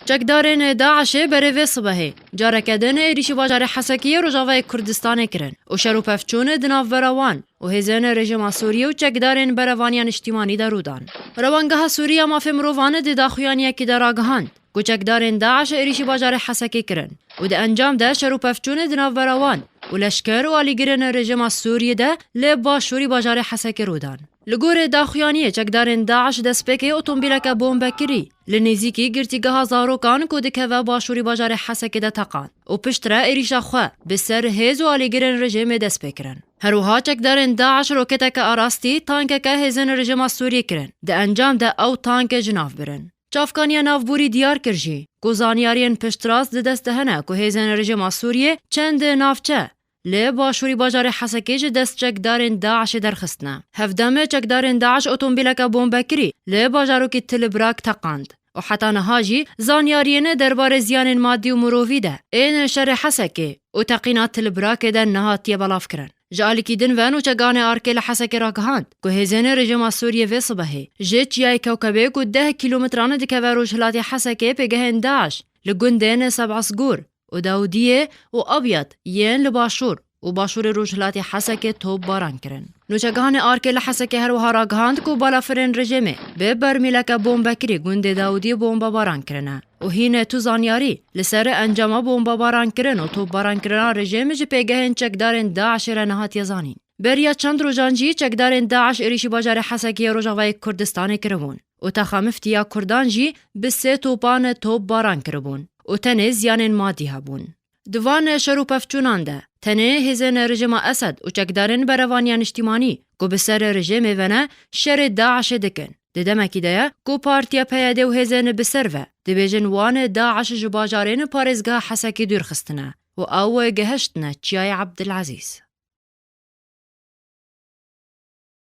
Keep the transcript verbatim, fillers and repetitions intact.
Çekdarên DAIŞ'ê berê vê sibehê careke din êrîşî bajarê Hesekê yê Rojavayê Kurdistanê kirin û şer û pevçûn di navbera wan û hêzên rejîma Sûriyê û çekdarên berevaniya niştîmanî de rû dan. Rewangeha Sûrî ya Mafê Mirovan di daxuyaniyekî de ragihand ku çekdarên DAIŞ êrîşî bajarê Hesekê kirin û di encam de şer û pevçûn di navbera wan û leşker û alîgirên rejîma Sûriyê de li başûrî bajarê Hesekê rû dan. Li gorî daxuyaniyê çekdarên DAIŞ destpêkê otomobîleke bombekirî li nêzîkî girtîgeha zarokan ku dikeve başûrî bajarê Hesekê de teqand û piştre êrîşa xwe bi ser hêz û alîgirên rejîmê dest pê kirin. Her wiha çekdarên DAIŞ roketeke arastî tankeke hêzên rejîma Sûriyê kirin. Di encam de ew tank ji nav birin. Çavkaniya navborî diyar kir jî ku zanyariyên piştrast di dest de hene ku hêzên rejîma Sûriyê çend navçe li başûrî bajarê Hesekê ji dest çekdarên DAIŞ'ê derxistine. Hevdem çekdarên DAIŞ otomobîleke bombekirî li bajarokî Til Brak teqand û heta niha jî zanyariyên derbarê ziyanên madî û mirovî de ên şerê Hesekê û teqîna Til Brakê de nehatiye belavkirin. Ji alîkî din ve nûçeganê Arkê li Hesekê ragihand ku hêzên rejîma Sûriyê vê sibehê ji çiyayê Kewkebê ku deh kîlometran dikeve rojhilatê Hesekê pêgehên DAIŞ li gundên Sebasgûr û Dawdiyê û Abyad yên li başûr û başûrê rojhilatê Hesekê topbaran kirin. Nûçeganê Arkê li Hesekê her wiha ragihand ku balafirên rejîmê bi bermîleke bombekirî gundê Dawdiyê bombebaran kirine û hîn tu zanyarî li ser encama bombebaran kirin û topbaran kirina rejîmê ji pêgehên çekdarên DAIŞ'ê re nehatiye zanîn. Beriya çend rojan jî çekdarên DAIŞ êrîşî bajarê Hesekê yê Rojavayê Kurdistanê kiribûn û taxa miftiya Kurdan jî bi sê topan topbaran kiribûn û tenê ziyanên madî hebûn. Di van şer û pevçûnan de tenê hêzên rejîma Esed û çekdarên berevaniya niştîmanî ku bi ser rejîmê ve ne şerê DAIŞ'ê dikin. Di demekî de ye ku partiya PYD û hêzên bi ser ve dibêjin wan DAIŞ ji bajarên parêzgeha Hesekê dûr xistine û ew gehiştine Çiyayê Ebdilezîz.